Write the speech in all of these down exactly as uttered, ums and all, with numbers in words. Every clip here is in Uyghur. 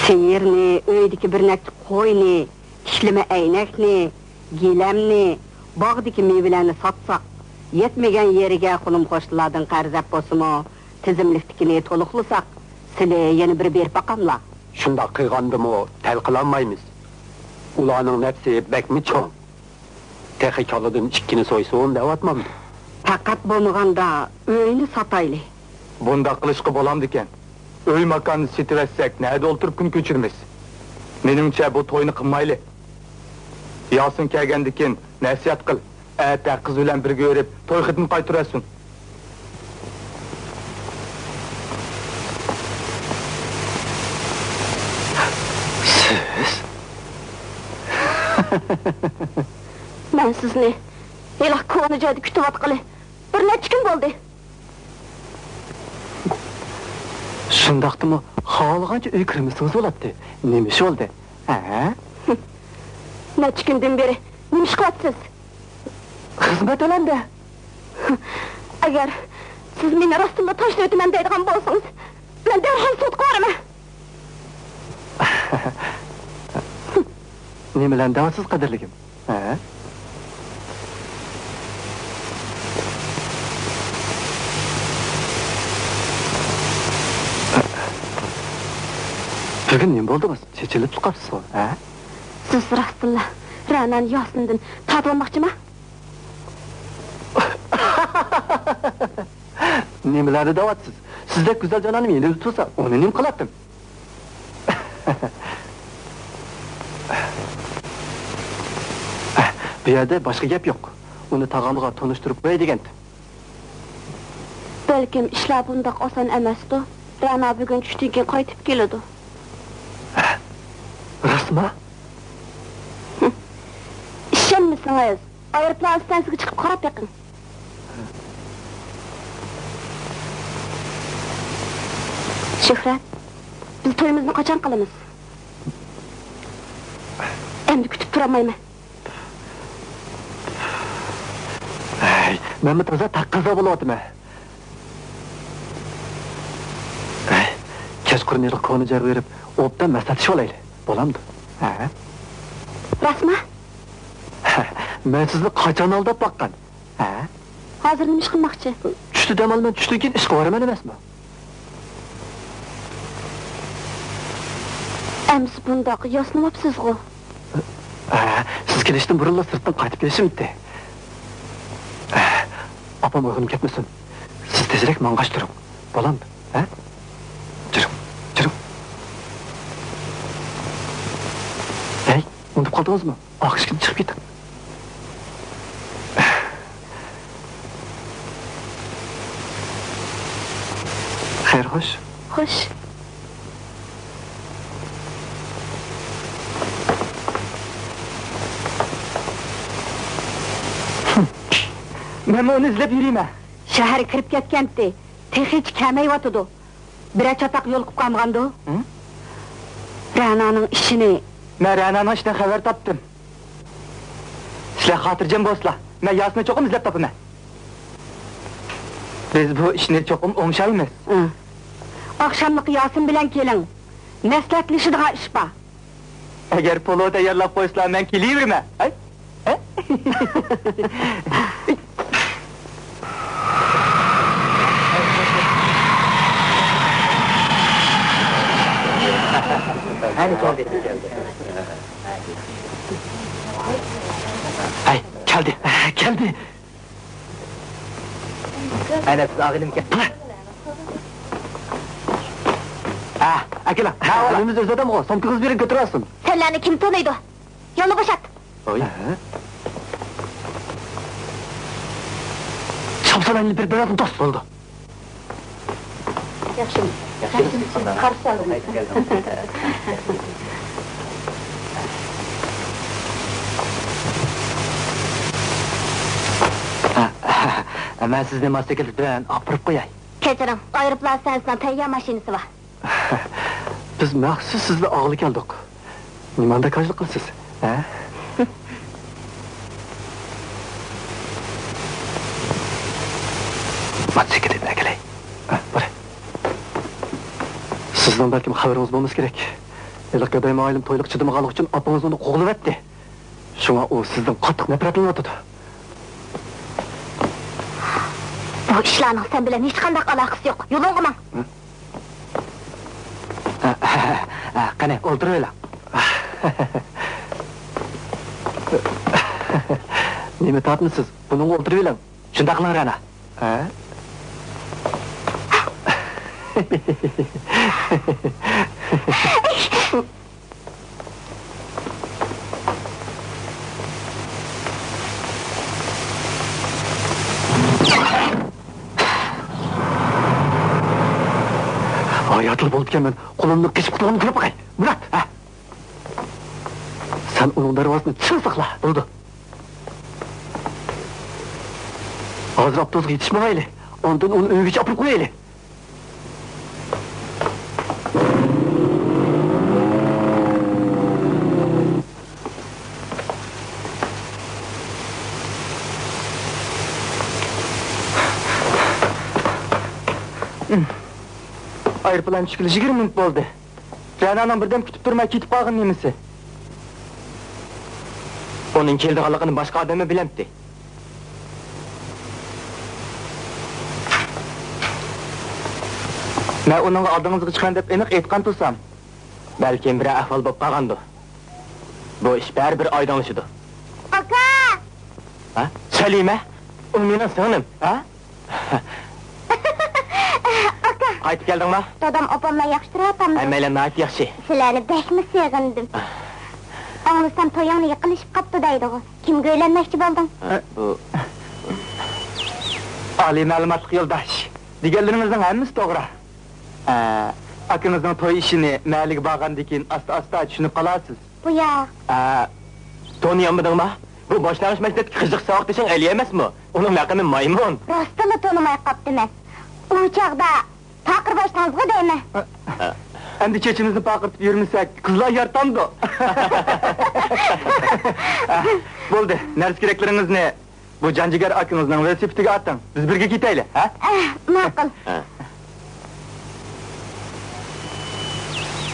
سىيىرنى، ئۆيدىكى بىر نەچچە قوينى، ئىشلىمە ئەينەكنى، گىلەمنى، باغدىكى مېۋىلەرنى ساتساق، يەتمىگەن يېرىگە قولۇم-قوشنىلاردىن قەرز ئەپ بولسىمۇ، تىزىملىكتىكىنى تولۇقلىساق، سىلى يەنە بىر بېرىپ باقاملا؟ شۇنداق قىلغاندىمۇ تەل قىلالمايمىز. ئۇلارنىڭ نەپسى بەكمۇ چوڭ. تېخى كالىدىن ئىككىنى سويسۇن دەۋاتمامدۇ؟ پەقەت بولمىغاندا ئۆينى ساتايلى. بۇنداق قىلىشقا بولامدىكەن؟ ئۆي-ماكاننى سېتىۋەتسەك، نەدە ئولتۇرۇپ كۈن كۆچۈرىمىز؟ مېنىڭچە، بۇ توينى قىلمايلى. ياسىن كەلگەندىكىن نەسىھەت قىل، ئەتە قىز بىلەن بىرگە بېرىپ توي خېتىنى قايتۇرۇۋەتسۇن. سىز؟ مەن سىزنى ھېلىقى كونا جايدا كۈتۈۋاتقىلى بىر نەچچە كۈن بولدى. شۇنداقتىمۇ خالىغانچە ئۆيگە كىرمىسىڭىز بولاتتى. نېمە ئىش بولدى؟ ھە؟ نەچچە كۈندىن بېرى نېمە ئىش قىلىۋاتىسىز؟ خىزمەت ئەلەندە. ئەگەر سىز مېنى راستتىنلا تاشلىۋېتىمەن دەيدىغان بولسىڭىز، مەن دەرھال سوتقا بارىمەن. نېمىلەرنى دەۋاتىسىز، قەدىرلىكىم؟ ھە؟ بۈگۈن نېمە بولدىڭىز؟ چېچىلىپ قاپسىزغۇ، ھە؟ سىز راستتىنلا رەنانى ياسىندىن تارتىۋالماقچىما؟ نېمىلەرنى دەۋاتىسىز؟ سىزدەك گۈزەل جانانىم يېنىدا تۇرسا، ئۇنى نېمە قىلاتتىم؟ بۇ يەردە باشقا گەپ يوق. ئۇنى تاغامغا تونۇشتۇرۇپ قوياي دېگەنتىم. بەلكىم ئىشلار بۇنداق ئاسان ئەمەستۇ. رەنا بۈگۈن چۈشتىن كېيىن قايتىپ كېلىدۇ. راستمۇ؟ ئىشەنمىسىڭىز، ئايروپىلان ئىستانسىسىغا چىقىپ قاراپ بېقىڭ. شۆھرەت، بىز تويىمىزنى قاچان قىلىمىز؟ ئەمدى كۈتۈپ تۇرالمايمەن. ھەي، مەنمۇ تازا تەقەززا بولۇۋاتىمەن. ھەي، كەچقۇرۇن ھېلىقى كونا جايغا بېرىپ، ئوبدان مەسلىھەتلىشىۋالايلى. بولامدۇ؟ ھە؟ راستمۇ؟ مەن سىزنى قاچان ئالداپ باققان؟ ھە؟ ھازىر نېمە ئىش قىلماقچى؟ چۈشتە دەم ئالىمەن، چۈشتىن كېيىن ئىشقا بارىمەن ئەمەسمۇ؟ ئەمىسە بۇنداق ياسىنىۋاپسىزغۇ؟ ھە، سىز كېلىشتىن بۇرۇنلا سىرتتىن قايتىپ كېلىشىمتى. ئاپام ئويغىنىپ كەتمىسۇن. سىز تېزرەك ماڭغاچ تۇرۇڭ. بولامدۇ؟ ھە؟ جۈرۈڭ، جۈرۈڭ. ھەي، ئۇنتۇپ قالدىڭىزمۇ؟ ئاق ئىشىكتىن چىقىپ كېتىڭ. خەير، خوش. خوش. مەنمۇ ئۇنى ئىزدەپ يۈرىمەن. شەھەرگە كىرىپ كەتكەنتى. تېخىچە كەلمەيۋاتىدۇ. بىرەر چاتاق يولۇقۇپ قالمىغاندۇ؟ ھە؟ رەنانىڭ ئىشىنى. مەن رەنانىڭ ئىشىدىن خەۋەر تاپتىم. سىلەر خاتىرجەم بولسىلا، مەن ياسىننى چوقۇم ئىزدەپ تاپىمەن. بىز بۇ ئىشنى چوقۇم ئوڭشايمىز. ھە. ئاخشاملىقى ياسىن بىلەن كېلىڭ. مەسلىھەتلىشىدىغان ئىش بار. ئەگەر پولۇ تەييارلاپ قويسىلا، مەن كېلىۋېرىمەن. ھەي؟ ھە؟ ھەي، كەلدى. كەلدى. ئەنە بىز ئاغىنىمكەن. ھە، ئەكېلىڭ. ھە، ئۆزىدەمغۇ، سومكىڭىزنى بېرىڭ، كۆتۈرۈۋالسۇن. سەنلەرنى كىم تونۇيدۇ؟ يولنى بوشات. ھوي. ھە؟ شامسالەننى بىر بېرىڭ، دوست. بولدى. ياخشىمۇ؟ ياخشى. قارشى ئالىمىز. مەن سىزنى موتوسىكلىت بىلەن ئاپىرىپ قوياي. كەچۈرۈڭ، ئايروپىلان ئىستانسىسىنىڭ تەييار ماشىنىسى بار. بىز مەخسۇس سىزنى ئالغىلى كەلدۇق. نېمانداق كاجلىق قىلىسىز، ھە؟ موتوسىكلىتنى ئەكېلەي. ھە، بار. سىزنىڭ بەلكىم خەۋىرىڭىز بولمىسا كېرەك. ھېلىقى گادايمۇ ئايالىم تويلۇققا چىدىمىغانلىقى ئۈچۈن ئاپىڭىز ئۇنى قوغلىۋەتتى. شۇڭا ئۇ سىزدىن قاتتىق نەپرەتلىنىۋاتىدۇ. بۇ ئىشلارنىڭ سەن بىلەن ھېچقانداق ئالاقىسى يوق. يولۇڭغا ماڭ. ھە؟ ھە، ھە، ھە، قېنى، ئولتۇرۇۋېلىڭ. نېمە تارتمىسىز؟ بۇنىڭغا ئولتۇرۇۋېلىڭ. شۇنداق قىلىڭ، رەنا. ھە؟ ھاياتلا بولىدىكەنمەن، قولۇمنى قېچىپ قۇتۇلغىنىنى كۆرۈپ باقاي. مۇرات، ھە؟ سەن ئۇنىڭ دەرۋازىسىنى چىڭ ساقلا. بولىدۇ. ھازىر ئاپتوبۇسقا يېتىشىپ ماڭايلى. ئاندىن ئۇنى ئۆيگىچە ئاپىرىپ قويايلى. ئايروپىلان چۈشكىلى يىگىرمە مىنۇت بولدى. رەنانىڭ بىردەم كۈتۈپ تۇرماي كېتىپ قالغىنى نېمىسى؟ ئۇنىڭ كېلىدىغانلىقىنى باشقا ئادەممۇ بىلەمتى؟ مەن ئۇنىڭغا ئالدىڭىزغا چىقىمەن دەپ ئېنىق ئېيتقان تۇرسام، بەلكىم بىرەر ئەھۋال بولۇپ قالغاندۇ. بۇ ئىش بەرىبىر ئايدىڭلىشىدۇ. ئاكا! ھە؟ سەلىمە؟ ئۇ مېنىڭ سىڭلىم، ھە؟ ئاكا! قايتىپ كەلدىڭما؟ دادام ئاپاملار ياخشى تۇرۇۋاتامدۇ؟ ھەممەيلەن ناھايىتى ياخشى. سىلەرنى بەكمۇ سېغىندىم. ئاڭلىسام تويۇڭنى يېقىنلىشىپ قاپتۇ دەيدىغۇ. كىمگە ئۆيلەنمەكچى بولدۇڭ؟ ھە، بۇ ئالىي مەلۇماتلىق يولداش. دېگەنلىرىڭىزنىڭ ھەممىسى توغرا. ئە، ئاكىڭىزنىڭ توي ئىشىنى مەھەللىگە بارغاندىن كېيىن ئاستا-ئاستا چۈشىنىپ قالارسىز. بۇ ياق. ئە، تونۇيالمىدىڭما؟ بۇ باشلانغۇچ مەكتەپتىكى قىزىق ساۋاقدىشىڭ ئەلى ئەمەسمۇ؟ ئۇنىڭ لەقىمى مايمۇن. راستتىنلا تونۇماي قاپتىمەن. ئۇ چاغدا پاقىر باشتىڭىزغۇ دەيمەن. ئە، ئەمدى چېچىمىزنى پارقىرىتىپ يۈرمىسەك، قىزلار يارىتامدۇ؟ بولدى، نەرسە-كېرەكلىرىڭىزنى بۇ جان-جىگەر ئاكىڭىزنىڭ ۋېلىسىپىتىگە ئاتىڭ. بىز بىرگە كېتەيلى، ھە؟ ئەھ، ماقۇل. ھە.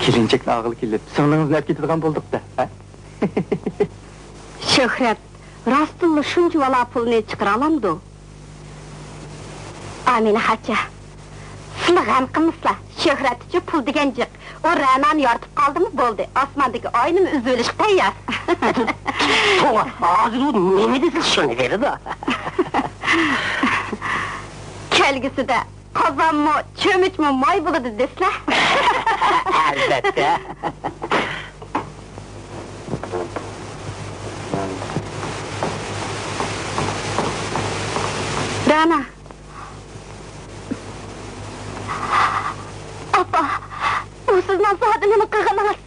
كېلىنچەكنى ئالغىلى كېلىپ، سىڭلىڭىزنى ئەپ كېتىدىغان بولدۇق-دە، ھە؟ شۆھرەت راستتىنلا شۇنچىۋالا پۇلنى چىقىرالامدۇ؟ ئامىنە خاچا، سىلى غەم قىلمىسىلا، شۆھرەت ئۈچۈن پۇل دېگەن جىق. ئۇ رەنانى يارىتىپ قالدىمۇ بولدى، ئاسماندىكى ئاينىمۇ ئۈزۈۋېلىشقا تەييار. توۋا، ھازىر ئۇ نېمە دېسە شۇنى بېرىدۇ. كەلگۈسىدە قازانمۇ، چۆمۈچمۇ ماي بولىدۇ دېسىلە. ئەلۋەتتە. رەنا. ئاپا، بۇ سىزنىڭ زادى نېمە قىلغىنىڭىز؟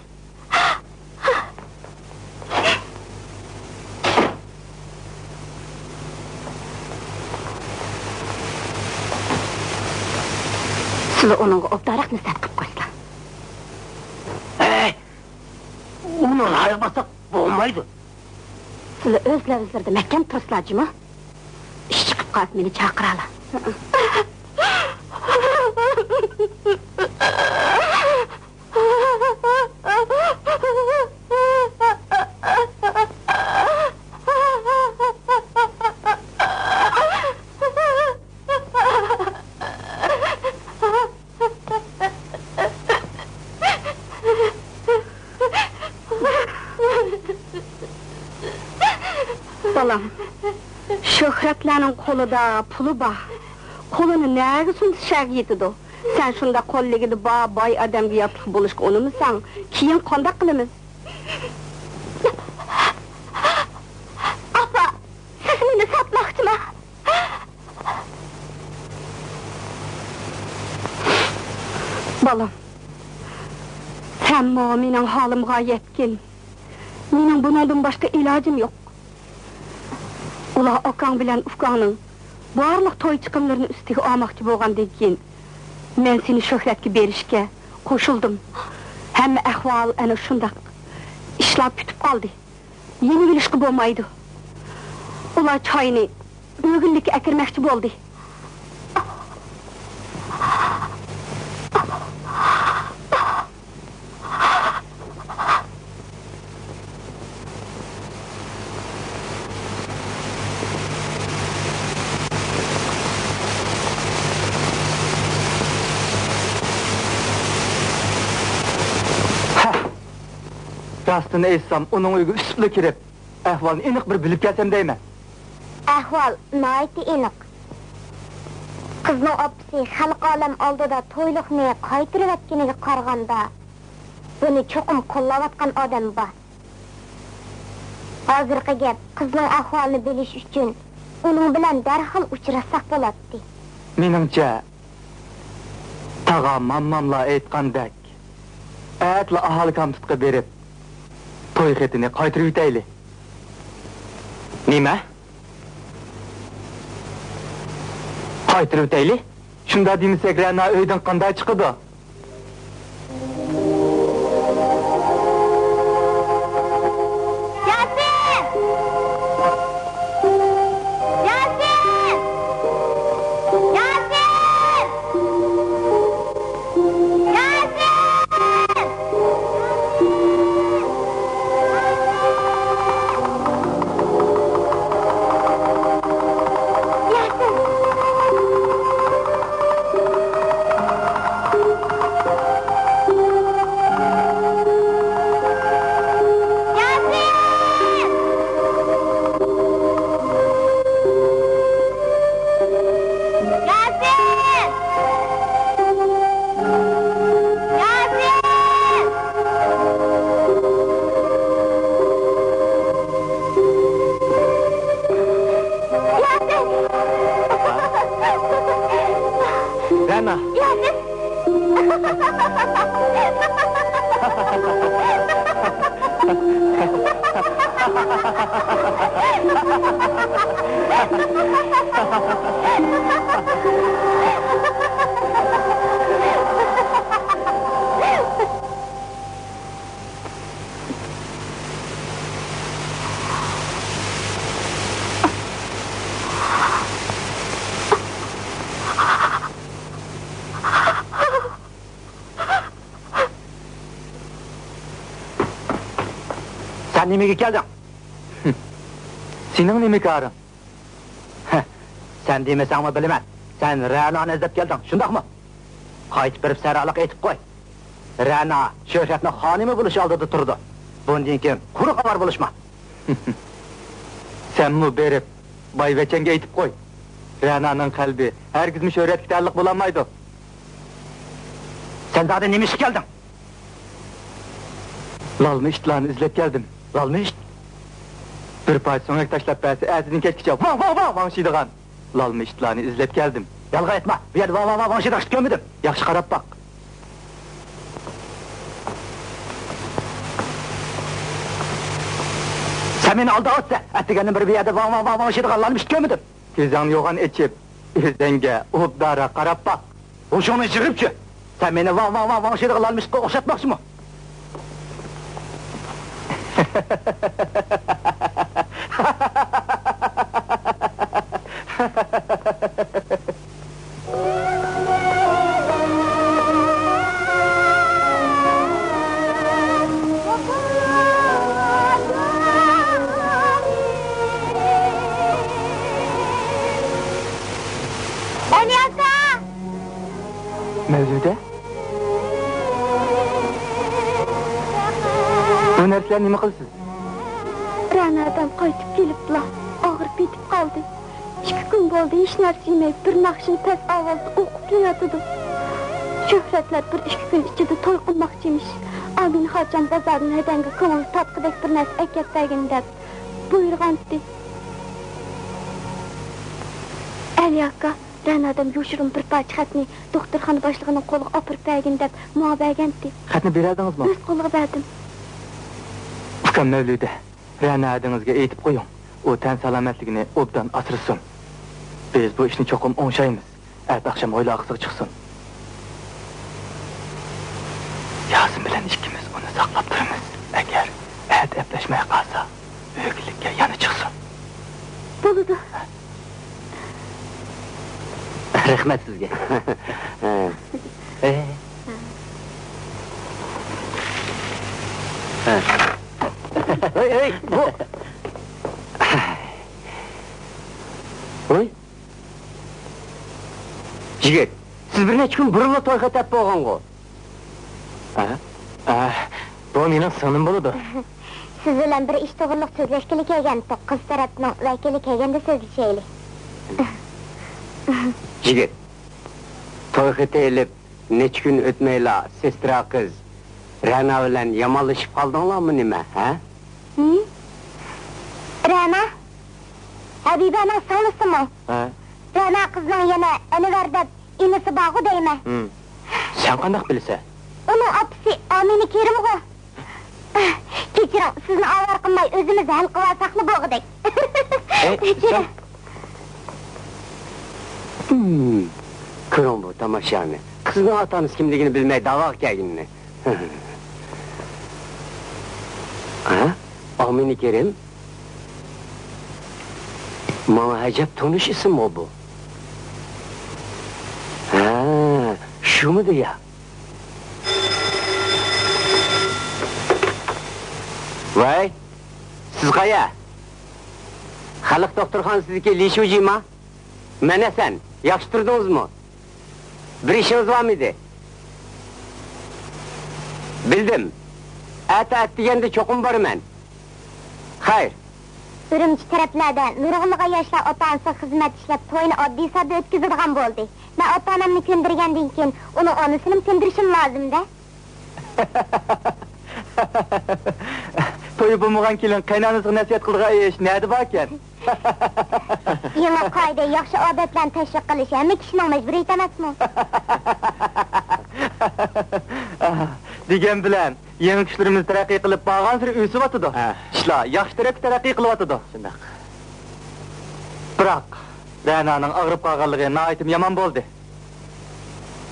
سىلى ئۇنىڭغا ئوبدانراق نەسىھەت قىلىپ قويسىلا. ھەي! ئۇنى رايىغا باسساق بولمايدۇ. سىلى ئۆز لەۋزلىرىدە مەھكەم تۇرسىلا جۇمۇ. ئىش چىقىپ قالسا مېنى چاقىرالا. بالام، شۆھرەتلەرنىڭ قولىدا پۇلى بار. قولىنى نەگە سۇنسا شەگە يېتىدۇ. سەن شۇنداق قوللىكىدا بار باي ئادەمگە ياتلىق بولۇشقا ئۇنىمىساڭ، كېيىن قانداق قىلىمىز؟ ئاپا، سىز مېنى ساتماقچىما؟ بالام، سەنمۇ مېنىڭ ھالىمغا يەتكىن. مېنىڭ بۇنىڭدىن باشقا ئىلاجىم يوق. ئۇلار ئاكاڭ بىلەن ئۇكاڭنىڭ بارلىق توي چىقىملىرىنى ئۈستىگە ئالماقچى بولغاندىن كېيىن، مەن سېنى شۆھرەتكە بېرىشكە قوشۇلدۇم. ھەممە ئەھۋال ئەنە شۇنداق. ئىشلار پۈتۈپ قالدى. يېنىۋېلىشقا بولمايدۇ. ئۇلار چاينى ئۆگۈنلۈككە ئەكىرمەكچى بولدى. راستىنى ئېيتسام، ئۇنىڭ ئۆيىگە ئۈسۈپلا كىرىپ، ئەھۋالنى ئېنىق بىر بىلىپ كەلسەم دەيمەن. ئەھۋال ناھايىتى ئېنىق. قىزنىڭ ئاپىسى خەلقى ئالەم ئالدىدا تويلۇقنى قايتۇرۇۋەتكىنىگە قارىغاندا، بۇنى چوقۇم قوللاۋاتقان ئادەم بار. ھازىرقى گەپ، قىزنىڭ ئەھۋالىنى بىلىش ئۈچۈن ئۇنىڭ بىلەن دەرھال ئۇچراشساق بولاتتى. مېنىڭچە، تاغا مامماملار ئېيتقاندەك، ئەتىلا ئاھالە كامپۇتقا بېرىپ، توي خېتىنى قايتۇرۇۋېتەيلى. نېمە؟ قايتۇرۇۋېتەيلى؟ شۇنداق دېمىسەك، رەنا ئۆيدىن قانداق چىقىدۇ؟ ياسىن! ياسىن! ياسىن! ياسىن! رەنا! سەن نېمىگە كەلدىڭ؟ سېنىڭ نېمە كارىڭ؟ ھە، سەن دېمىسەڭمۇ بىلىمەن. سەن رەنانى ئىزدەپ كەلدىڭ، شۇنداقمۇ؟ قايتىپ بېرىپ سەرراقلىق ئېيتىپ قوي. رەنا شۆھرەتنىڭ خانىمى بولۇش ئالدىدا تۇرىدۇ. بۇندىن كېيىن قۇرۇق ئاۋارە بولۇشما. سەنمۇ بېرىپ بايۋەچەنگە ئېيتىپ قوي. رەنانىڭ قەلبى ھەرگىزمۇ شۆھرەتكە تەئەللۇق بولالمايدۇ. سەن زادى نېمە ئىشقا كەلدىڭ؟ لالما ئىتلارنى ئىزدەپ كەلدىم. لالما ئىت؟ بىر پارچە سۆڭەك تاشلاپ بەرسە، ئەتىدىن كەچكىچە ۋاڭ، ۋاڭ، ۋاڭ، ۋاڭشىيدىغان لالما ئىتلارنى ئىزدەپ كەلدىم. يالغان ئېيتما، بۇ يەردە ۋاڭ، ۋاڭ، ۋاڭ، ۋاڭشىيدىغان ئىت كۆرمىدىم. ياخشى قاراپ باق. سەن مېنى ئالداۋاتسەن. ئەتىگەندىن بېرى بۇ يەردە ۋاڭ، ۋاڭ، ۋاڭ، ۋاڭشىيدىغان لالما ئىت كۆرمىدىم. كۆزۈڭنى يوغان ئېچىپ، ئۆزەڭگە ئوبدانراق قاراپ باق. ھوشۇڭنى يىغىپ چۈش. سەن مېنى ۋاڭ، ۋاڭ، ۋاڭ، ۋاڭشىيدىغان لالما ئىتقا ئوخشاتماقچىمۇ؟ ئەلى ئاكا! مەۋجۇدە؟ بۇ نەرسىلەرنى نېمە قىلىسىز؟ رەنادام قايتىپ كېلىپلا ئاغرىپ يېتىپ قالدى. ئىككى كۈن بولدى، ھېچ نەرسە يېمەي، بىر ناخشىنى پەس ئاۋازدا ئوقۇپلا ياتىدۇ. شۆھرەتلەر بىر ئىككى كۈن ئىچىدە توي قىلماقچىمىش. ئامىنخانجان بازاردىن ھەدەڭگە كۆڭۈل تارتقۇدەك بىر نەرسە ئەكەپ بەرگىن دەپ بۇيرۇغانتى. ئەلى ئاكا، رەنادام يوشۇرۇن بىر پارچە خەتنى دوختۇرخانا باشلىقىنىڭ قولىغا ئاپىرىپ بەرگىن دەپ ماڭا بەرگەنتى. خەتنى بېرەلدىڭىزمۇ؟ ئۆز قولىغا بەردىم. ئۇكام مەۋلىدە، رەنا ھەدىڭىزگە ئېيتىپ قويۇڭ، ئۇ تەن سالامەتلىكىنى ئوبدان ئاسرىسۇن. بىز بۇ ئىشنى چوقۇم ئوڭشايمىز. ئەتە ئاخشام ھويلا ئارقىسىغا چىقسۇن. ياسىن بىلەن ئىككىمىز ئۇنى ساقلاپ تۇرىمىز. ئەگەر ئەتە ئەپلەشمەي قالسا، ئۆگىلىككە يەنە چىقسۇن. بولىدۇ. رەھمەت سىزگە. ھەي، ھەي، بۇ. ۋاي. يىگىت، سىز بىر نەچچە كۈن بۇرۇنلا توي خېتى ئەپ بولغانغۇ؟ ھە؟ ھە. بۇ مېنىڭ سىڭلىم بولىدۇ. سىز بىلەن بىر ئىش توغرىلىق سۆزلەشكىلى كەلگەنتۇق. قىز تەرەپنىڭ ۋەكىلى كەلگەندە سۆزلىشەيلى. يىگىت، توي خېتى ئېلىپ نەچچە كۈن ئۆتمەيلا سېسترا قىز رەنا بىلەن يامانلىشىپ قالدىڭلارمۇ نېمە، ھە؟ ھىم؟ رەنا؟ ھەبىبەنىڭ سىڭلىسىمۇ؟ ھە. رەنا قىزنىڭ يەنە ئەنۋەر دەپ ئىنىسى بارغۇ دەيمەن. ھىم. سەن قانداق بىلىسەن؟ ئۇنىڭ ئاپىسى ئامىنە كېرىمغۇ. كەچۈرۈڭ، سىزنى ئاۋارە قىلماي ئۆزىمىز ھەل قىلىۋالساقلا بولغۇدەك. ئەي، كەچۈرۈڭ. سەن. ھىم. كۆرۈڭ بۇ تاماشانى. قىزنىڭ ئاتا-ئانىسى كىملىكىنى بىلمەي داۋاغا كەلگىنىنى. ھە؟ ئامىنە كېرىم؟ ماڭا ئەجەب تونۇش ئىسىمغۇ بۇ. ھە، شۇمىدۇ يا؟ ۋاي، سىز قايا؟ خەلق دوختۇرخانىسىدىكى لى شۇجىما؟ مەن ھەسەن، ياخشى تۇردىڭىزمۇ؟ بىر ئىشىڭىز بارمىدى؟ بىلدىم. ئەتە ئەتىگەندە چوقۇم بارىمەن. خەير. ئۈرۈمچى تەرەپلەردە نۇرغۇنلىغان ياشلار ئاتا-ئانىسىغا خىزمەت ئىشلەپ، تويىنى ئاددىي-ساددا ئۆتكۈزىدىغان بولدى. مەن ئاتا-ئانامنى كۆندۈرگەندىن كېيىن، ئۇنىڭ ئانىسىنىمۇ كۆندۈرۈشۈم لازىم-دە. تويى بولمىغان كېلىن قەينانىسىغا نەسىھەت قىلىدىغان ئىش نەدە باركەن؟ يېڭى قائىدە، ياخشى ئادەتلەرنى تەشۋىق قىلىش ھەممە كىشىنىڭ مەجبۇرىيىتى ئەمەسمۇ؟ دېگەن بىلەن، يېڭى كۈچلىرىمىز تەرەققىي قىلىپ بارغانسېرى ئۆسۈۋاتىدۇ. ھە. ئىشلار ياخشى تەرەپكە تەرەققىي قىلىۋاتىدۇ. شۇنداق. بىراق، رەنانىڭ ئاغرىپ قالغانلىقى ناھايىتىمۇ يامان بولدى.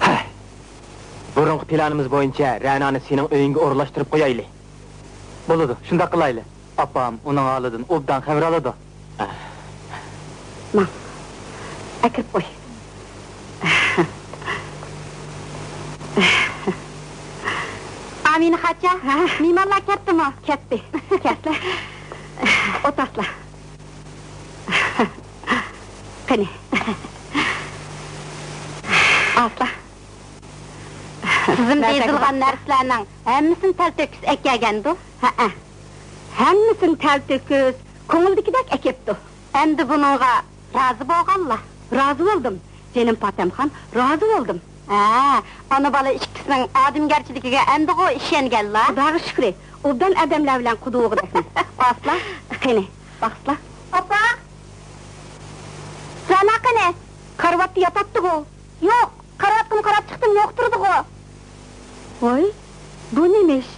ھەي. بۇرۇنقى پىلانىمىز بويىچە رەنانى سېنىڭ ئۆيۈڭگە ئورۇنلاشتۇرۇپ قويايلى. بولىدۇ، شۇنداق قىلايلى. ئاپام ئۇنىڭ ھالىدىن ئوبدان خەۋەر ئالىدۇ. ماڭ، ئەكىرىپ قوي. ئامىنە خاچا، ھە؟ مېھمانلار كەتتىمۇ؟ كەتتى. كەتتى. ئولتۇرسىلا. قېنى. ئالسىلا. تىزىمدا يېزىلغان نەرسىلەرنىڭ ھەممىسىنى تەلتۆكۈس ئەكەلگەندۇ؟ ھەئە. ھەممىسىنى تەلتۆكۈس، كۆڭۈلدىكىدەك ئەكەپتۇ. ئەمدى بۇنىڭغا رازى بولغانلا؟ رازى بولدۇم، جېنىم پاتەمخان، رازى بولدۇم. ھە، ئانا-بالا ئىككىسىنىڭ ئادەمگەرچىلىكىگە ئەمدىغۇ ئىشەنگەنلا؟ خۇداغا شۈكرى، ئوبدان ئادەملەر بىلەن قۇدۇقىدەكمىز. ئالسىلا، قېنى، باقسىلا. ئاپا! رەنا قېنى؟ كارىۋاتتا ياتاتتىغۇ. يوق، قارىۋاتقىنىم قاراپ چىقتىم، يوق تۇرىدىغۇ. ۋاي، بۇ نېمە ئىش؟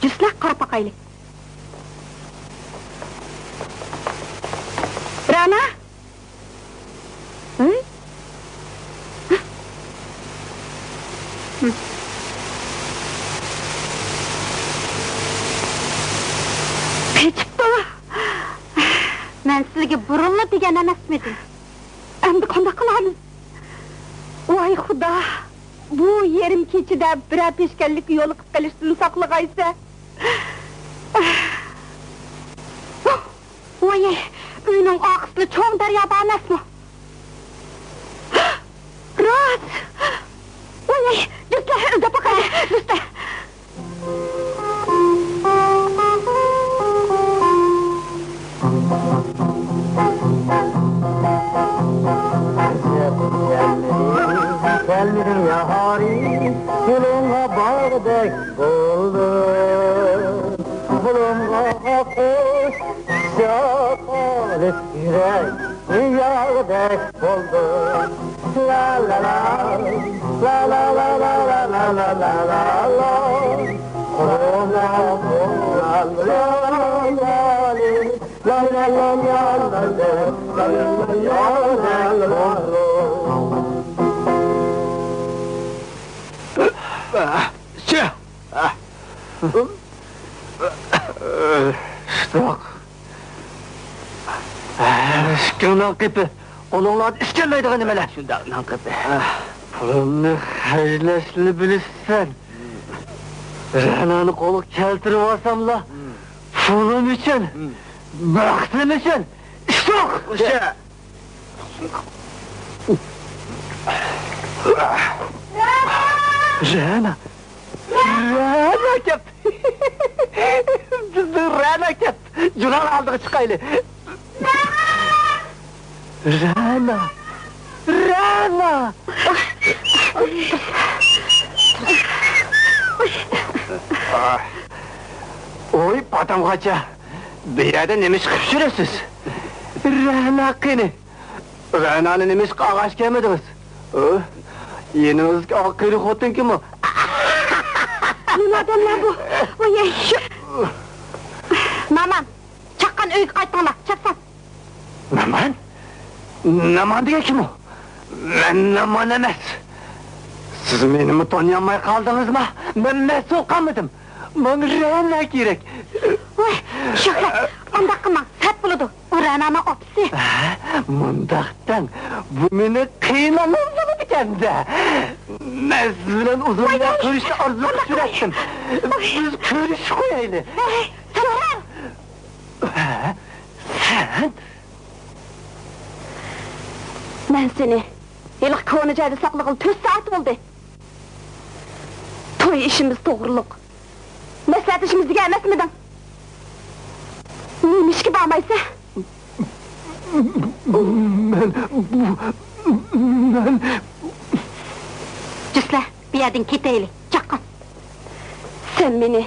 جۈسلەك قاراپ باقايلى. رەنا؟ ھەي؟ قېچىپتۇ. مەن سىزگە بۇرۇنلا دېگەن ئەمەسمىدىم؟ ئەمدى قانداق قىلارمىز؟ ۋاي خۇدا! بۇ يېرىم كېچىدە بىرەر پېشكەللىككە يولۇقۇپ قېلىشتىن ساقلىغايسەن. ۋاي، ئۆينىڭ ئارقىسىدا چوڭ دەريا بار ئەمەسمۇ؟ راست! ۋاي، دۈستە، ئىزدەپ باقايلى، دۈستە. كەلمىدىڭ يا ھارى، يولۇڭغا بارغۇدەك بولدۇم. بۇلۇڭغا قۇش ئۇچۇپ قېلىپ يۈرەك ياغدەك بولدۇم. لا لا لا، لا لا لا. قۇرۇق قۇرۇق لا لا لا لا لا لا. لا لا لا لا لا لا لا لا. شۇنداق. ئىككىڭ نان قېپى، قولۇڭلاردا ئىسكەللەيدىغان نېمىلەر؟ شۇنداق، نان قېپى. پۇلۇمنى خەجلەشنى بىلىسەن. رەنانى قولغا كەلتۈرۈۋالساملا، پۇلۇم ئۈچۈن، بەختىم ئۈچۈن ئىش يوق. رەنا! رەنا كەپتۇ. بىزنىڭ رەنا كەپتۇ. جۇلار ئالدىغا چىقايلى. رەنا! رەنا! ۋوي، پاتام قاچا! بۇ يەردە نېمە ئىش قىلىپ يۈرۈسىز؟ رەنا قېنى؟ رەنانى نېمە ئىشقا ئالغاچ كەلمىدىڭىز؟ ھە؟ يېنىڭىزدىكى ئاق قېرى خوتۇن كىم ئۇ؟ نېمە ئادەملەر بۇ؟ ۋاي، شۇ. نامان، چاققان ئۆيگە قايتىڭلار، چاپسان. نامان؟ نامان دېگەن كىم ئۇ؟ مەن نامان ئەمەس. سىز مېنىمۇ تونۇيالماي قالدىڭىزما؟ مەن مەسئۇل قالمىدىم. ماڭا رەنا كېرەك. ۋاي، شۆھرەت، ئانداق قىلماڭ، سەت بولىدۇ. ئۇ رەنانىڭ ئاپىسى. ھە، مۇنداق دەڭ، بۇ مېنىڭ قېيىنئانام بولىدىكەن-دە. مەن سىز بىلەن ئۇزۇن ۋاي، ۋاي، كۆرۈشنى ئارزۇ قىلىپ يۈرەتتىم. ۋاي. بىز كۆرۈشۈپ قويايلى. ھەي، سەرۋەر! ھە؟ سەن؟ مەن سېنى ھېلىقى كونا جايدا ساقلىغىلى تۆت سائەت بولدى. توي ئىشىمىز توغرۇلۇق مەسلىھەتلىشىمىز دېگەن ئەمەسمىدىڭ؟ نېمىشقا بارمايسەن؟ مەن، بۇ، مەن. جۈسلە، بۇ يەردىن كېتەيلى، چاققان. سەن مېنى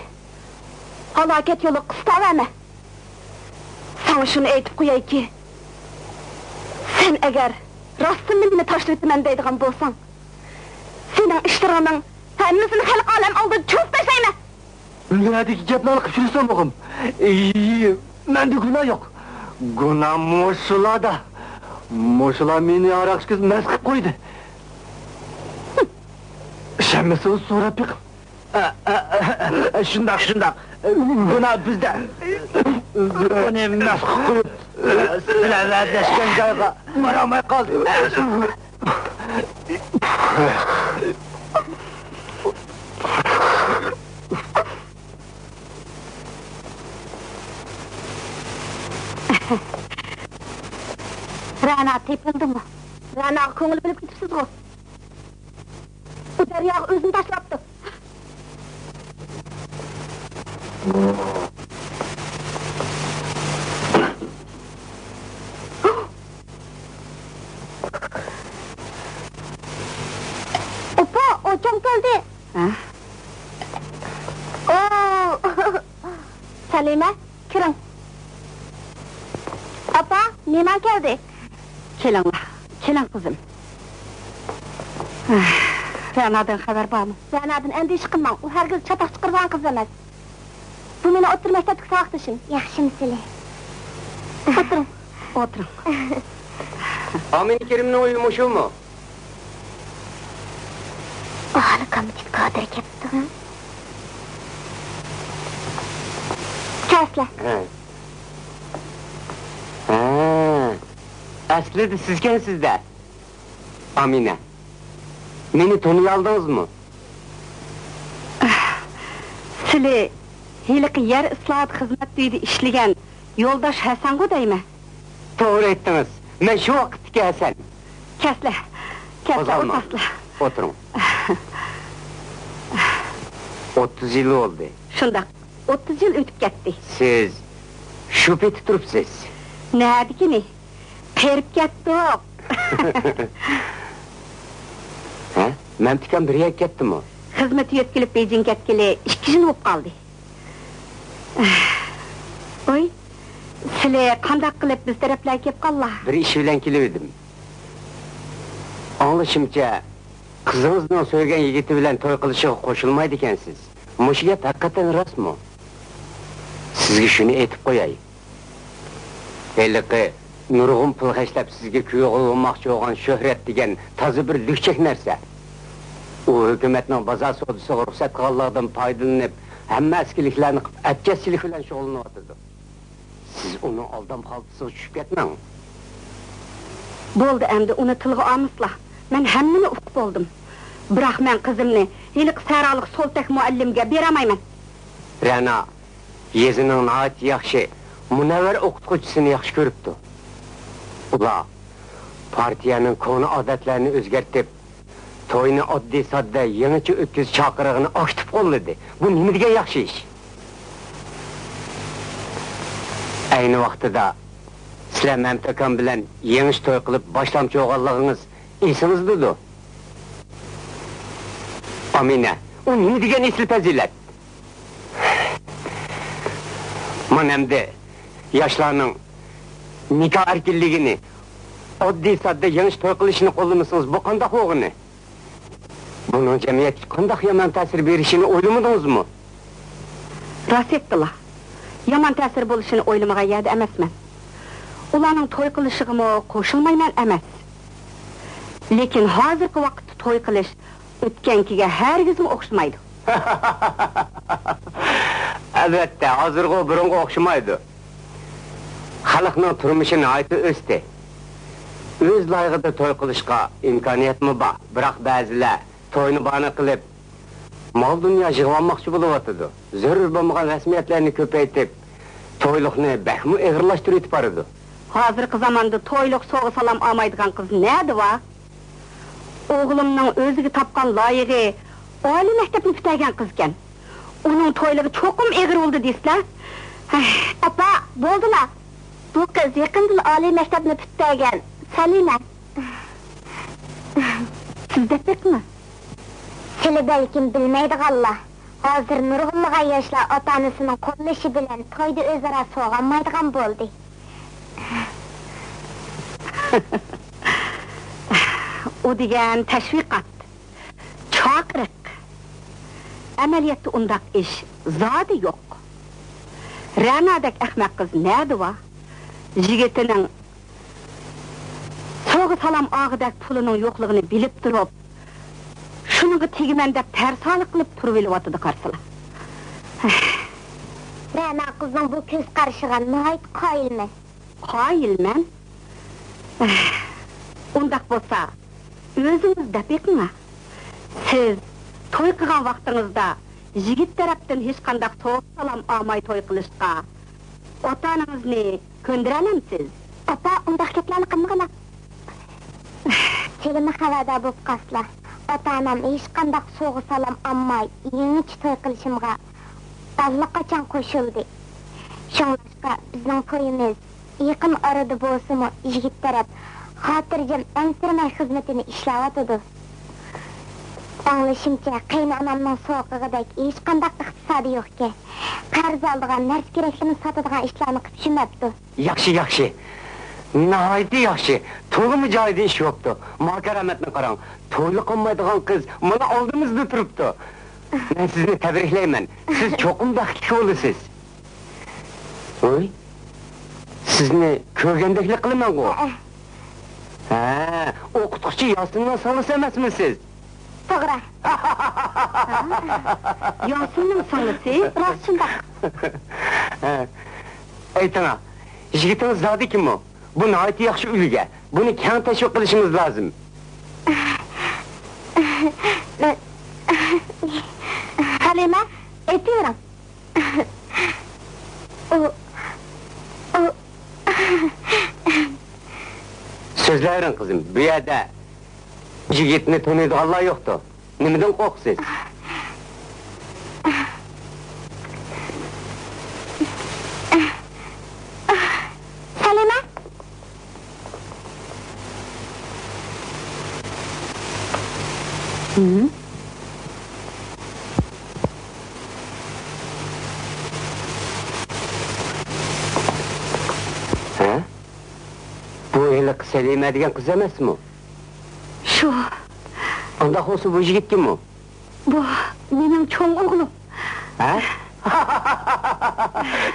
ھالاكەت يولىغا قىستاۋەرمە. ساڭا شۇنى ئېيتىپ قويايكى، سەن ئەگەر راستتىنلا مېنى تاشلىۋېتىمەن دەيدىغان بولساڭ، سېنىڭ ئىشلىرىڭنىڭ ھەممىسىنى خەلق ئالەم ئالدىدا چۆرۈپ تاشلايمەن. نەدىكى گەپلەرنى قىلىپ يۈرسەڭ، ئوغلۇم؟ ئېي، مەندە گۇناھ يوق. گۇناھ مۇشۇلاردا. مۇشۇلار مېنى ھاراق ئىچكۈزۈپ مەست قىلىپ قويدى. ئىشەنمىسىڭىز سوراپ بېقىڭ. ئە، ئە، ئە، شۇنداق، شۇنداق. گۇناھ بىزدە. ئۇنى مەست قىلىپ قويۇپ، سىلەر ۋەدىلەشكەن جايغا بارالماي قالدى. رەنا تېپىلدىمۇ؟ رەناغا كۆڭۈل بۆلۈپ كېتىپسىزغۇ؟ ئۇ دەرياغا ئۆزىنى تاشلاپتۇ. ئاپا، ئاچام كەلدى. ھە؟ ئو! سەلىمە، كىرىڭ. ئاپا، مېھمان كەلدى. كېلىڭلار، كېلىڭ قىزىم. رەنادىن خەۋەر بارمۇ؟ رەنادىن ئەندىشە قىلماڭ، ئۇ ھەرگىز چاتاق چىقىرىدىغان قىز ئەمەس. بۇ مېنىڭ ئوتتۇرا مەكتەپتىكى ساۋاقدىشىم. ياخشىمۇ سىلى؟ ئولتۇرۇڭ. ئولتۇرۇڭ. ئامىنە كېرىمنىڭ ئۆيى مۇشۇمۇ؟ ئاھالە كومىتېت كادىرى كەپتۇ. كەلسىلە. ھە. ھە. ئەسلىدە سىزكەنسىز-دە. ئامىنە، مېنى تونۇيالدىڭىزمۇ؟ سىلى ھېلىقى يەر ئىسلاھات خىزمەت ئۆيىدە ئىشلىگەن يولداش ھەسەنغۇ دەيمەن. توغرا ئېيتتىڭىز، مەن شۇ ۋاقىتتىكى ھەسەن. كەلسىلە، كەلسىلە، قوزغالماڭ. ئولتۇرسىلە. ئولتۇرۇڭ. ئوتتۇز يىل بولدى. شۇنداق، ئوتتۇز يىل ئۆتۈپ كەتتى. سىز شۇ پېتى تۇرۇپسىز. نەدىكىنى؟ قېرىپ كەتتۇق. ھە؟ مەمتىكام بىر يەرگە كەتتىمۇ؟ خىزمىتى يۆتكىلىپ بېيجىڭ كەتكىلى ئىككى يىل بولۇپ قالدى. ۋوي، سىلى قانداق قىلىپ بىز تەرەپلەرگە كېلىپ قاللا؟ بىر ئىش بىلەن كېلىۋىدىم. ئاڭلىشىمچە، قىزىڭىزنىڭ سۆيگەن يىگىتى بىلەن توي قىلىشىغا قوشۇلمايدىكەنسىز. مۇشۇ گەپ ھەقىقەتەن راستمۇ؟ سىزگە شۇنى ئېيتىپ قوياي. ھېلىقى نۇرغۇن پۇل خەجلەپ سىزگە كۈيئوغۇل بولماقچى بولغان شۆھرەت دېگەن تازا بىر لۈكچەك نەرسە. ئۇ ھۆكۈمەتنىڭ بازار سودىسىغا رۇخسەت قىلغانلىقىدىن پايدىلىنىپ، ھەممە ئەسكىلىكلەرنى قىلىپ، ئەپچەشچىلىك بىلەن شۇغۇللىنىۋاتىدۇ. سىز ئۇنىڭ ئالدام خالتىسىغا چۈشۈپ كەتمەڭ. بولدى، ئەمدى ئۇنى تىلغا ئالمىسىلا. مەن ھەممىنى ئۇقۇپ بولدۇم. بىراق مەن قىزىمنى ھېلىقى سەھرالىق سولتەك مۇئەللىمگە بېرەلمەيمەن. رەنا، يېزىنىڭ ناھايىتى ياخشى، مۇنەۋۋەر ئوقۇتقۇچىسىنى ياخشى كۆرۈپتۇ. ئۇلار پارتىيەنىڭ كونا ئادەتلەرنى ئۆزگەرتىپ، توينى ئاددىي-ساددا، يېڭىچە ئۆتكۈزۈش چاقىرىقىنى ئاكتىپ قوللىدى. بۇ نېمە دېگەن ياخشى ئىش؟ ئەينى ۋاقتىدا سىلەر مەمتىكام بىلەن يېڭىچە توي قىلىپ باشلامچى بولغانلىقىڭىز ئېسىڭىزدىدۇ. ئامىنە، ئۇ نېمە دېگەن ئېسىل پەزىلەت؟ مانا ئەمدى ياشلارنىڭ نىكاھ ئەركىنلىكىنى، ئاددىي ساددا يېڭىچە توي قىلىشىنى قوللىمىسىڭىز، بۇ قانداق بولغىنى؟ بۇنىڭ جەمئىيەتكە قانداق يامان تەسىر بېرىشىنى ئويلىمىدىڭىزمۇ؟ راست ئېيتتىلا. يامان تەسىر بولۇشىنى ئويلىمىغان يەردە ئەمەسمەن. ئۇلارنىڭ توي قىلىشىغىمۇ قوشۇلمايمەن ئەمەس. لېكىن ھازىرقى ۋاقىتتا توي قىلىش ئۆتكەنكىگە ھەرگىزمۇ ئوخشىمايدۇ. ئەلۋەتتە، ھازىرغۇ بۇرۇنغا ئوخشىمايدۇ. خەلقنىڭ تۇرمۇشى ناھايىتى ئۆستى. ئۆز لايىقىدا توي قىلىشقا ئىمكانىيەتمۇ بار، بىراق بەزىلەر توينى باھانە قىلىپ، مال-دۇنيا يىغىۋالماقچى بولۇۋاتىدۇ. زۆرۈر بولمىغان رەسمىيەتلەرنى كۆپەيتىپ، تويلۇقنى بەكمۇ ئېغىرلاشتۇرۇۋېتىپ بارىدۇ. ھازىرقى زاماندا تويلۇق سوۋغا-سالام ئالمايدىغان قىز نەدە بار؟ ئوغلۇمنىڭ ئۆزىگە تاپقان لايىقى ئالىي مەكتەپنى پۈتتۈرگەن قىزكەن. ئۇنىڭ تويلۇقى چوقۇم ئېغىر بولىدۇ دەيسىلەر. ھەي. ئاپا، بولدىلا. بۇ قىز يېقىندىلا ئالىي مەكتەپنى پۈتتۈرگەن، سەلىمە. سىز دەپ بېقىڭا. سىلى بەلكىم بىلمەيدىغانلار، ھازىر نۇرغۇنلىغان ياشلار ئاتا-ئانىسىنىڭ قوللىشى بىلەن تويدا ئۆزئارا سوۋغا ئالمايدىغان بولدى. ئۇ دېگەن تەشۋىقات، چاقىرىق. ئەمەلىيەتتە ئۇنداق ئىش زادى يوق. رەنادەك ئەخمەق قىز نەدە بار؟ يىگىتىنىڭ سوۋغا-سالام ئالغۇدەك پۇلىنىڭ يوقلۇقىنى بىلىپ تۇرۇپ، شۇنىڭغا تېگىمەن دەپ تەرسالىق قىلىپ تۇرۇۋېلىۋاتىدۇ قارىسىلا. رەنا قىزنىڭ بۇ كۆز قارىشىغا ناھايىتى قايىلمەن. قايىلمەن؟ ئۇنداق بولسا، ئۆزىڭىز دەپ بېقىڭا. سىز توي قىلغان ۋاقتىڭىزدا يىگىت تەرەپتىن ھېچقانداق سوۋغا-سالام ئالماي توي قىلىشقا ئاتا-ئانىڭىزنى كۆندۈرەلەمسىز؟ ئاپا، ئۇنداق گەپلەرنى قىلمىغىنا. تېلېمۇ خەۋەردار بولۇپ قالسىلا، ئاتا-ئانام ھېچقانداق سوۋغا-سالام ئالماي، يېڭىچە توي قىلىشىمغا ئاللىقاچان قوشۇلدى. شۇڭلاشقا، بىزنىڭ تويىمىز يېقىن ئارىدا بولسىمۇ، يىگىت تەرەپ خاتىرجەم، ئەنسىرىمەي خىزمىتىنى ئىشلەۋاتىدۇ. ئاڭلىشىمچە، قېيىنئانامنىڭ سوغۇقىدەك ھېچقانداق ئىقتىسادى يوقكەن. قەرز ئالىدىغان، نەرسە-كېرەكلىرىنى ساتىدىغان ئىشلارنى قىلىپ چۈشۈرمەپتۇ. ياخشى، ياخشى. ناھايىتى ياخشى. تولىمۇ جايىدا ئىش بوپتۇ. ما كارامەتنى قاراڭ. تويلۇق قالمايدىغان قىز مانا ئالدىمىزدا تۇرۇپتۇ. مەن سىزنى تەبرىكلەيمەن. سىز چوقۇم بەختلىك بولىسىز. ۋوي، سىزنى كۆرگەندەكلا قىلىمەنغۇ؟ ھەئە. ھە، ئوقۇتقۇچى ياسىننىڭ سىڭلىسى ئەمەسمۇ سىز؟ توغرا. ھە؟ ياسىننىڭ سىڭلىسى؟ راست شۇنداق. ھە. ئېيتىڭا، يىگىتىڭىز زادى كىمۇ؟ بۇ ناھايىتى ياخشى ئۈلگە. بۇنى كەڭ تەشۋىق قىلىشىمىز لازىم. سەلىمە، ئېيتىۋېرىڭ. ئۇ، ئۇ. سۆزلەۋېرىڭ، قىزىم. بۇ يەردە يىگىتنى تونۇيدىغانلار يوقتۇ. نېمىدىن قورقىسىز؟ سەلىمە! ھە؟ بۇ ھېلىقى سەلىمە دېگەن قىز ئەمەسمۇ؟ شۇ. ئانداق بولسا بۇ يىگىت كىمۇ؟ بۇ مېنىڭ چوڭ ئوغلۇم. ھە؟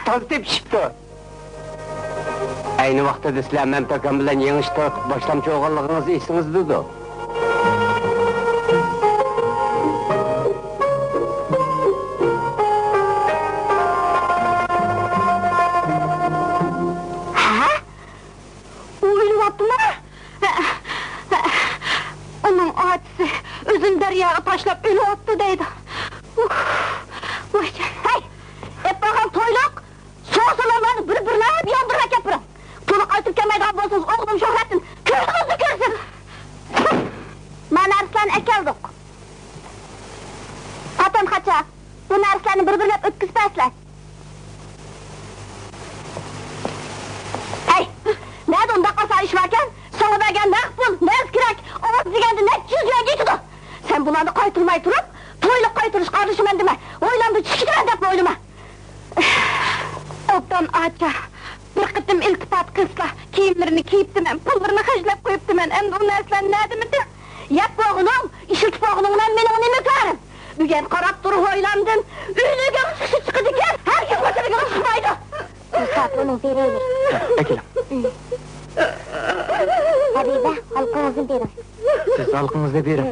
تاز تېپىشىپتۇ. ئەينى ۋاقتىدا سىلەر مەمتىكام بىلەن يېڭىچە توي قىلىپ باشلامچى بولغانلىقىڭىز ئېسىڭىزدىدۇ. ھە؟ ئۇ ئۆلۈۋاپتىما؟ ئۇنىڭ ئاچىسى ئۆزىنى دەرياغا تاشلاپ ئۆلۈۋاپتۇ دەيدۇ. ئۇھ، ۋاي جان. ھەي، ئېلىپ بارغان تويلۇق سوغا-سالاملارنى بىر-بىرلەپ ياندۇرۇپ ئەكەپ بېرىڭ. تولا قايتىپ كەلمەيدىغان بولسىڭىز، ئوغلۇم شۆھرەتتىن كۆزىڭىزنى كۆرسۇن. قايتۇرماي تۇرۇپ، تويلۇق قايتۇرۇشقا ئارىلىشىمەن دېمە. ھويلامدا چۈش كېتىمەن دەپلا ئويلىما. ئوبدان ئاچا، بىر قېتىم ئىلتىپات قىلسىلا، كىيىملىرىنى كىيىپتىمەن، پۇللىرىنى خەجلەپ قويۇپتىمەن. ئەمدى ئۇ نەرسىلەرنى نەدىن بىلدىڭ؟ يەپ بولغىنىڭ، ئىشلىتىپ بولغىنىڭ بىلەن مېنىڭ نېمە كارىم؟ بۈگۈن قاراپ تۇر، ھويلامدىن ئۆلۈگۈڭ چىقىشى چىقىدىكەن، ھەرگىز باشىدىكىڭ چىقمايدۇ. مۇساپىرنىڭ بېرەيلى. ئەكېلىڭ. ھەبىبە، ھالقىڭىزنى بېرىڭ. سىز ھالقىڭىزنى بېرىڭ.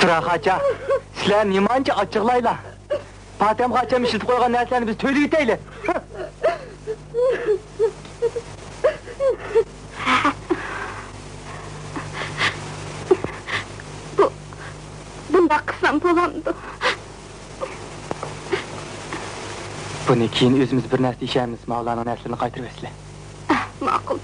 تۇراخاچا، سىلەر نېمانچە ئاچچىقلايلا؟ پاتەمغا ئاچام ئىشلىتىپ قويغان نەرسىلەرنى بىز تۆلىۋېتەيلى. بۇ، بۇنداق قىلسام بولامدۇ؟ بۇنى كېيىن ئۆزىمىز بىر نەرسە دېيىشەرمىز، ماۋۇلارنىڭ نەرسىلىرىنى قايتۇرۇۋەتسىلە. ئەھ، ماقۇل.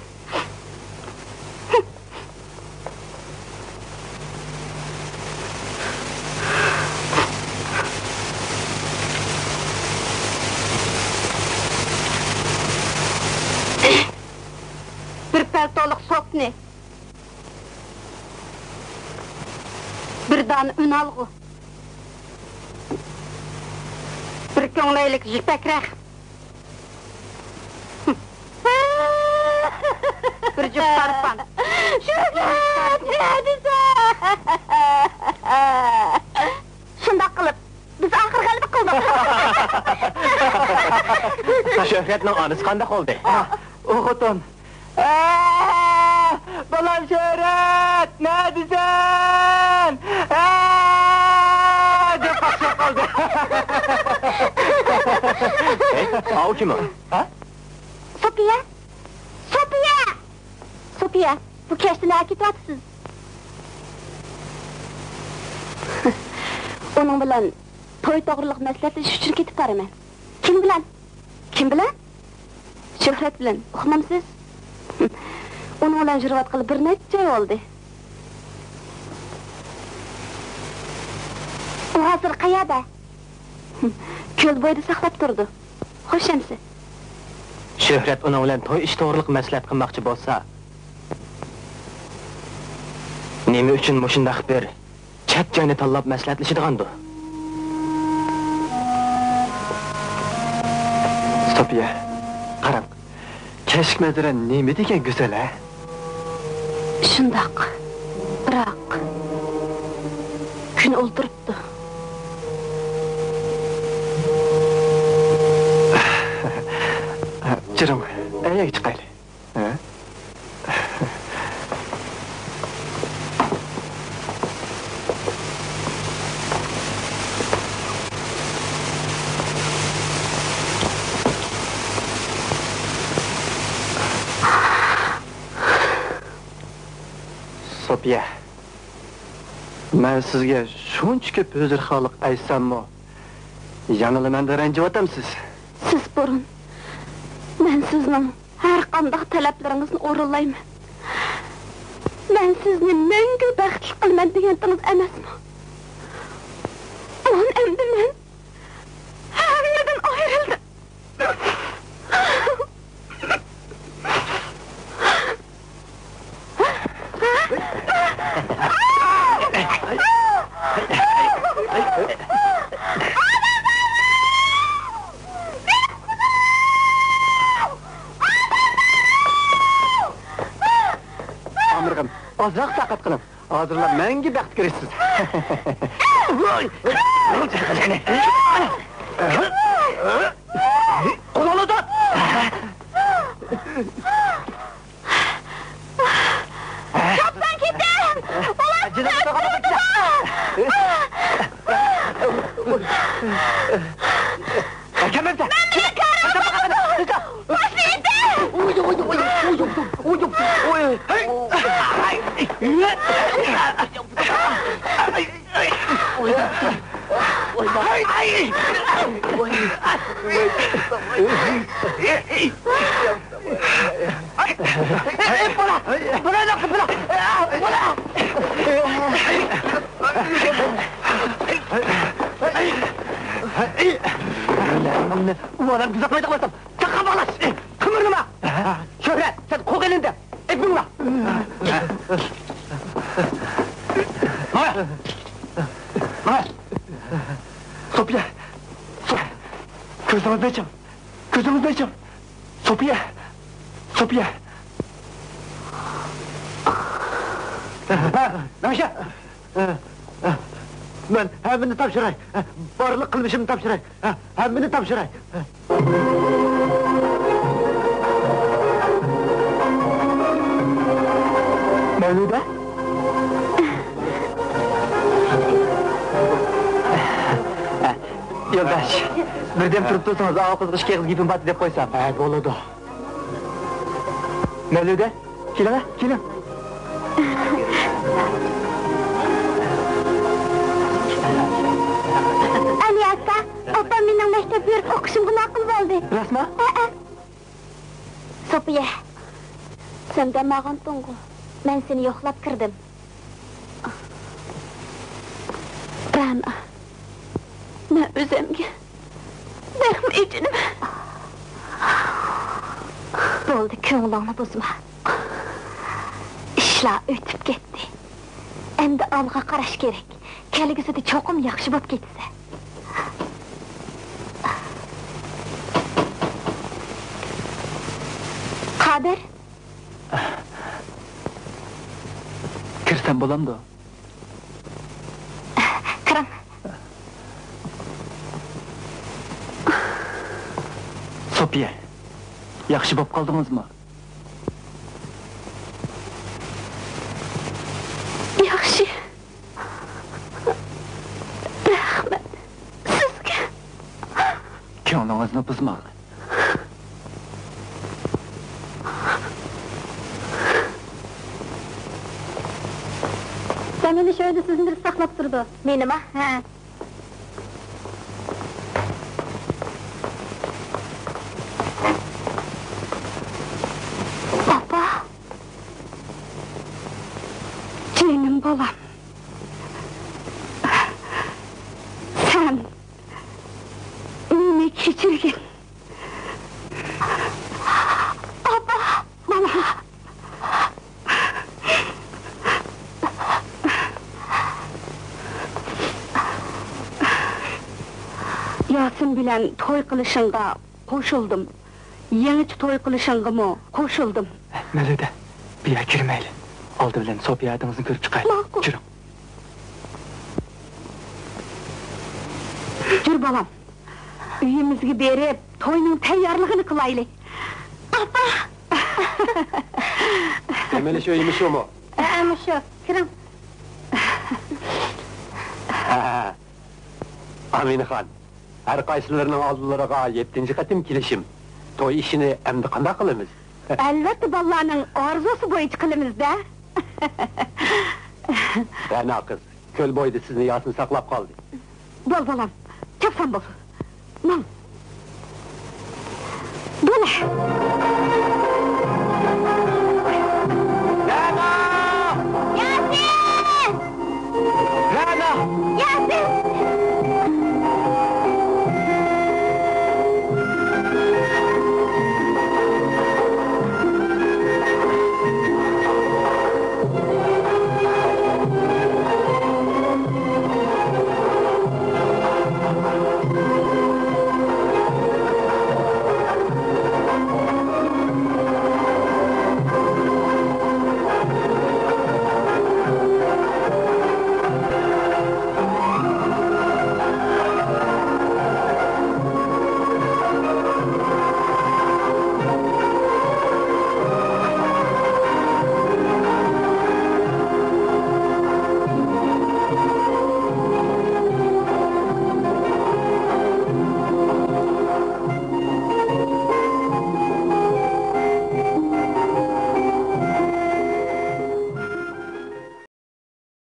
بىر پەلتولۇق سوپنى، بىر دانە ئۈنئالغۇ، بىر كۆڭلەيلىك يىپەك رەخت، بىر جۈپ سارپان. شۆھرەت، نەدىسەن؟ شۇنداق قىلىپ، بىز ئاخىر غەلىبە قىلدۇق. شۆھرەتنىڭ ئانىسى قانداق بولدى؟ ئۇ خوتۇن، ئە، بالام شۆھرەت، نەدىسەن؟ ئە، دەپ قاقشاپ قالدى. ھەي، ئاۋۇ كىم ئۇ؟ ھە؟ سوپىيە. سوپىيە! سوپىيە، بۇ كەچتە نەگە كېتىۋاتىسىز؟ ئۇنىڭ بىلەن توي توغرىلىق مەسلىھەتلىشىش ئۈچۈن كېتىپ بارىمەن. كىم بىلەن؟ كىم بىلەن؟ شۆھرەت بىلەن. ئۇقمامسىز؟ ئۇنىڭ بىلەن يۈرۈۋاتقىلى بىر نەچچە ئاي بولدى. ئۇ ھازىر قەيەردە؟ كۆل بويىدا ساقلاپ تۇرىدۇ. خوش ئەمىسە. شۆھرەت ئۇنىڭ بىلەن توي ئىشى توغرىلىق مەسلىھەت قىلماقچى بولسا، نېمە ئۈچۈن مۇشۇنداق بىر چەت جاينى تاللاپ مەسلىھەتلىشىدىغاندۇ؟ سوپىيە، قاراڭ، كەچلىك مەنزىرە نېمە دېگەن گۈزەل، ھە؟ شۇنداق، بىراق كۈن ئولتۇرۇپتۇ. جۈرۈڭ، ئەينەككە چىقايلى. ھە؟ سوپىيە، مەن سىزگە شۇنچە كۆپ ھۆزۈرخانلىق ئېيتساممۇ، يەنىلا مەندىن رەنجىۋاتامسىز؟ سىز بۇرۇن، مەن سىزنىڭ ھەر قانداق تەلەپلىرىڭىزنى ئورۇنلايمەن، مەن سىزنى مەڭگۈ بەختلىك قىلىمەن دېگەنتىڭىز ئەمەسمۇ؟ ئۇ ئەمدى مەن ھەممىدىن ئايرىلدىم. ئامرىغىم، ئازراق تاقەت قىلىڭ. ھازىرلا مەڭگۈ بەختكە ئېرىشىسىز. قولۇڭنى تۇت! چاپسان كېتىڭ! ئۇلار سىزنى ئۆلتۈرىدۇ! ئەكەلمەمسە! مەن نېمە كارىم بار؟ باشنى ئېتىڭ! ئۇ ئادەم گۈزەپ قويدى قىلسام، تاققا باغلاش! قىمىرلىما! ماڭا! ماڭا! سوپىيە! سوپىيە! كۆزىڭىزنى ئېچىڭ! كۆزىڭىزنى ئېچىڭ! سوپىيە! سوپىيە! مەن ھەممىنى تاپشۇراي. بارلىق قىلمىشىمنى تاپشۇراي. ھەممىنى تاپشۇراي. مەۋلۇدە؟ يولداش، بىردەم تۇرۇپ تۇرسىڭىز، ئاۋۇ قىزغا ئىككى ئېغىز گېپىم بار دەپ قويسام. ھە، بولىدۇ. مەۋلۇدە، كېلىڭە، كېلىڭ. ئەلى ئاكا، ئاپام مېنىڭ مەكتەپكە بېرىپ ئوقۇشۇمغا ماقۇل بولدى. راستما؟ ھەئە. سوپىيە، سەن دەم ئالغانتىڭغۇ؟ مەن سېنى يوقلاپ كىردىم. رەنا، مەن ئۆزۈمگە بەكمۇ ئېچىنىمەن. بولدى، كۆڭلۈڭنى بۇزما. ئىشلار ئۆتۈپ كەتتى. ئەمدى ئالغا قاراش كېرەك. كەلگۈسىدە چوقۇم ياخشى بولۇپ كېتىسەن. قادىر. كىرسەم بولامدۇ؟ كىرىڭ. سوپىيە، ياخشى بولۇپ قالدىڭىزمۇ؟ ياخشى. رەھمەت سىزگە. كۆڭلىڭىزنى بۇزماڭ. دەم ئېلىش ئۆيىدە سىزنى بىرسى ساقلاپ تۇرىدۇ. مېنىما؟ ھە. ئاپا! جېنىم بالام! سەن مېنى كەچۈرگىن. ئاپا! بالام! ياسىن بىلەن توي قىلىشىڭغا قوشۇلدۇم. يېڭىچە توي قىلىشىڭغىمۇ قوشۇلدۇم. مەۋلۇدە، بۇ يەرگە كىرمەيلى. ئالدى بىلەن سوپىيە ھەدىڭىزنى كۆرۈپ چىقايلى. ماقۇل. كىرىڭ. يۈر، بالام. ئۆيىمىزگە بېرىپ، توينىڭ تەييارلىقىنى قىلايلى. ئاپا! دەم ئېلىش ئۆيى مۇشۇمۇ؟ ھە، مۇشۇ. كىرىڭ. ھە، ھە. ئامىنەخان، ھەر قايسىلىرىنىڭ ئالدىلىرىغا يەتتىنچى قېتىم كېلىشىم. توي ئىشىنى ئەمدى قانداق قىلىمىز؟ ئەلۋەتتە، بالىلارنىڭ ئارزۇسى بويىچە قىلىمىز-دە. رەنا قىز، كۆل بويىدا سىزنى ياسىن ساقلاپ قالدى. بول، بالام، كەپسان بول. ماڭ. بولە.